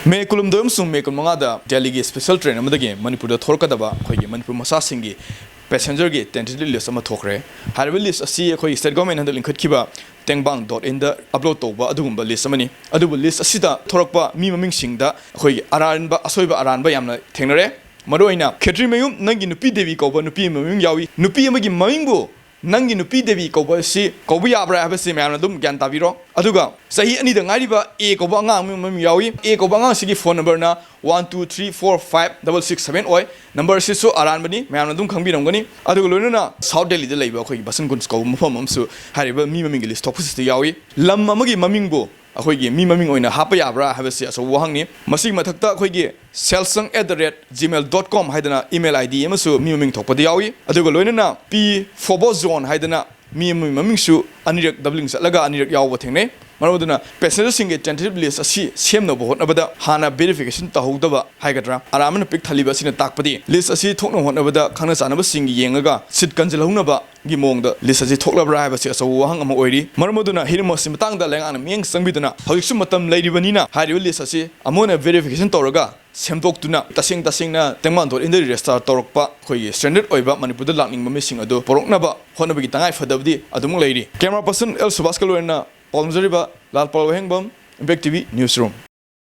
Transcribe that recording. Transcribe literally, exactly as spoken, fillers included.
ꯃꯦ ꯀꯨꯟꯍꯨꯝꯗꯣꯏ ꯑꯃꯁꯨꯡ ꯃꯦ ꯀꯨꯟꯃꯉꯥꯗ ꯗꯦꯜꯂꯤꯒꯤ ꯁ꯭ꯄꯦꯁꯦꯜ ꯇ꯭ꯔꯦꯟ ꯑꯃꯗꯒꯤ ꯃꯅꯤꯄꯨꯔꯗ ꯊꯣꯔꯛꯀꯗꯕ ꯑꯩꯈꯣꯏꯒꯤ ꯃꯅꯤꯄꯨꯔ ꯃꯆꯥꯁꯤꯡꯒꯤ ꯄꯦꯁꯦꯟꯖꯔꯒꯤ ꯇꯦꯟꯇꯦꯇꯤꯚ ꯂꯤꯁ ꯑꯃ ꯊꯣꯛꯈ꯭ꯔꯦ꯫ ꯍꯥꯏꯔꯤꯕ ꯂꯤꯁ ꯑꯁꯤ ꯑꯩꯈꯣꯏꯒꯤ ꯁ꯭ꯇꯦꯠ ꯒꯣꯔꯃꯦꯟ ꯍꯟꯗꯛ ꯂꯤꯡꯈꯠꯈꯤꯕ ꯇꯦꯡꯕꯥꯡ ꯗꯣꯠ ꯏꯟꯗ ꯑꯞꯂꯣꯗ ꯇꯧꯕ ꯑꯗꯨꯒꯨꯝꯕ ꯂꯤꯁ ꯑꯃꯅꯤ꯫ ꯑꯗꯨꯕꯨ ꯂꯤꯁ ꯑꯁꯤꯗ ꯊꯣꯔꯛꯄ ꯃꯤ ꯃꯃꯤꯡꯁꯤꯡꯗ ꯑꯩꯈꯣꯏꯒꯤ ꯑꯔꯥꯟꯕ, ꯑꯁꯣꯏꯕ ꯑꯔꯥꯟꯕ ꯌꯥꯝꯅ ꯊꯦꯡꯅꯔꯦ꯫ ꯃꯔꯨꯑꯣꯏꯅ ꯈꯦꯇ꯭ꯔꯤꯃꯌꯨꯝ ꯅꯪꯒꯤ ꯅꯨꯄꯤ ꯗꯦꯕꯤ ꯀꯧꯕ ꯅꯨꯄꯤ ꯑꯃ ꯃꯃꯤꯡ ꯌꯥꯎꯏ꯫ ꯅꯨꯄꯤ ꯑꯃꯒꯤ ꯃꯃꯤꯡꯕꯨ ꯅꯪꯒꯤ ꯅꯨꯄꯤ ꯗꯦꯕꯤ ꯀꯧꯕ ꯑꯁꯤ ꯀꯧꯕ ꯌꯥꯕ꯭ꯔꯥ ꯍꯥꯏꯕꯁꯤ ꯃꯌꯥꯝꯅ ꯑꯗꯨꯝ ꯒ꯭ꯌꯥꯟ ꯇꯥꯕꯤꯔꯣ꯫ ꯑꯗꯨꯒ ꯆꯍꯤ ꯑꯅꯤꯗ ꯉꯥꯏꯔꯤꯕ ꯑꯦ ꯀꯧꯕ ꯑꯉꯥꯡ ꯑꯃ ꯃꯃꯤꯡ ꯌꯥꯎꯏ꯫ ꯑꯦ ꯀꯧꯕ ꯑꯉꯥꯡꯁꯤꯒꯤ ꯐꯣꯟ ꯅꯝꯕꯔꯅ one two three four five double six seven ꯑꯣꯏ꯫ ꯅꯝꯕꯔ ꯑꯁꯤꯁꯨ ꯑꯔꯥꯟꯕꯅꯤ, ꯃꯌꯥꯝꯅ ꯑꯗꯨꯝ ꯈꯪꯕꯤꯔꯝꯒꯅꯤ꯫ ꯑꯗꯨꯒ ꯂꯣꯏꯅꯅ ꯁꯥꯎꯠ ꯗꯦꯜꯂꯤꯗ ꯂꯩꯕ ꯑꯩꯈꯣꯏꯒꯤ ꯕꯁꯟꯀꯨꯟꯖ ꯀꯧꯕ ꯃꯐꯝ ꯑꯃꯁꯨ ꯍꯥꯏꯔꯤꯕ ꯃꯤ ꯃꯃꯤꯡꯒꯤ ꯂꯤꯁ ꯊꯣꯛꯄꯁꯤꯗ ꯌꯥꯎꯏ꯫ ꯂꯝ ꯑꯃꯒꯤ ꯃꯃꯤꯡꯕꯨ ꯑꯩꯈꯣꯏꯒꯤ ꯃꯤ ꯃꯃꯤꯡ ꯑꯣꯏꯅ ꯍꯥꯞꯄ ꯌꯥꯕ꯭ꯔꯥ ꯍꯥꯏꯕꯁꯤ ꯑꯆꯧꯕ ꯋꯥꯍꯪꯅꯤ꯫ ꯃꯁꯤꯒꯤ ꯃꯊꯛꯇ ꯑꯩꯈꯣꯏꯒꯤ ꯁꯦꯜꯁꯪ at the rate gmail dot com ꯍꯥꯏꯗꯅ ꯏꯃꯦꯜ ꯑꯥꯏ ꯗꯤ ꯑꯃꯁꯨ ꯃꯤ ꯃꯃꯤꯡ ꯊꯣꯛꯄꯗ ꯌꯥꯎꯏ꯫ ꯑꯗꯨꯒ ꯂꯣꯏꯅꯅ ꯄꯤ ꯐꯣꯕꯣ ꯖꯣꯟ ꯍꯥꯏꯗꯅ ꯃꯤ ꯑꯃꯒꯤ ꯃꯃꯤꯡꯁꯨ ꯑꯅꯤꯔꯛ ꯗꯕ꯭ꯂꯤꯡ ꯆꯠꯂꯒ ꯑꯅꯤꯔꯛ ꯌꯥꯎꯕ ꯊꯦꯡꯅꯩ꯫ ꯃꯔꯝ ꯑꯗꯨꯅ ꯄꯦꯁꯦꯟꯖꯔꯁꯤꯡꯒꯤ ꯇꯦꯟꯇꯦꯇꯤꯚ ꯂꯤꯁ ꯑꯁꯤ ꯁꯦꯝꯅꯕ ꯍꯣꯠꯅꯕꯗ ꯍꯥꯟꯅ ꯚꯦꯔꯤꯐꯤꯀꯦꯁꯟ ꯇꯧꯍꯧꯗꯕ ꯍꯥꯏꯒꯗ꯭ꯔꯥ, ꯑꯔꯥꯟꯕꯅ ꯄꯤꯛ ꯊꯜꯂꯤꯕ ꯑꯁꯤꯅ ꯇꯥꯛꯄꯗꯤ ꯂꯤꯁ ꯑꯁꯤ ꯊꯣꯛꯅꯕ ꯍꯣꯠꯅꯕꯗ ꯈꯪꯅ ꯆꯥꯟꯅꯕꯁꯤꯡ ꯌꯦꯡꯉꯒ ꯁꯤꯠ ꯀꯟꯁꯤꯜꯍꯧꯅꯕꯒꯤ ꯃꯑꯣꯡꯗ ꯂꯤꯁ ꯑꯁꯤ ꯊꯣꯛꯂꯕ꯭ꯔꯥ ꯍꯥꯏꯕꯁꯤ ꯑꯆꯧꯕ ꯋꯥꯍꯪ ꯑꯃ ꯑꯣꯏꯔꯤ꯫ ꯃꯔꯝ ꯑꯗꯨꯅ ꯍꯤꯔꯝ ꯑꯁꯤ ꯃꯇꯥꯡꯗ ꯂꯩꯉꯥꯛꯅ ꯃꯤꯠꯌꯦꯡ ꯆꯪꯕꯤꯗꯨꯅ ꯍꯧꯖꯤꯛꯁꯨ ꯃꯇꯝ ꯂꯩꯔꯤꯕꯅꯤꯅ ꯍꯥꯏꯔꯤꯕ ꯂꯤꯁ ꯑꯁꯤ ꯑꯃꯨꯛ ꯍꯟꯅ ꯚꯦꯔꯤꯐꯤꯀꯦꯁꯟ ꯇꯧꯔꯒ ꯁꯦꯝꯗꯣꯛꯇꯨꯅ ꯇꯁꯦꯡ ꯇꯁꯦꯡꯅ ꯇꯦꯡꯕꯥꯡ ꯗꯣꯠ ꯏꯟꯗ ꯔꯦꯖꯤꯁꯇꯥꯔ ꯇꯧꯔꯛꯄ ꯑꯩꯈꯣꯏꯒꯤ ꯁ꯭ꯇꯦꯟꯗꯔꯠ ꯑꯣꯏꯕ ꯃꯅꯤꯄꯨꯔꯗ ꯂꯥꯛꯅꯤꯡꯕ ꯃꯤꯁꯤꯡ ꯑꯗꯨ ꯄꯨꯔꯛꯅꯕ ꯍꯣꯠꯅꯕꯒꯤ ꯇꯉꯥꯏ ꯐꯗꯕꯗꯤ ꯑꯗꯨꯃꯛ ꯂꯩꯔꯤ꯫ ꯀꯦꯃꯦꯔꯥ ꯄꯔꯁꯟ ꯑꯦꯜ ꯁꯨꯕꯥꯁꯀ ꯂꯣꯏꯅꯅ ꯄꯥꯎ ꯅꯝꯖꯔꯤꯕ ꯂꯥꯜꯄꯥꯜ ꯋꯥꯍꯦꯡꯕꯝ, Impact T V news room.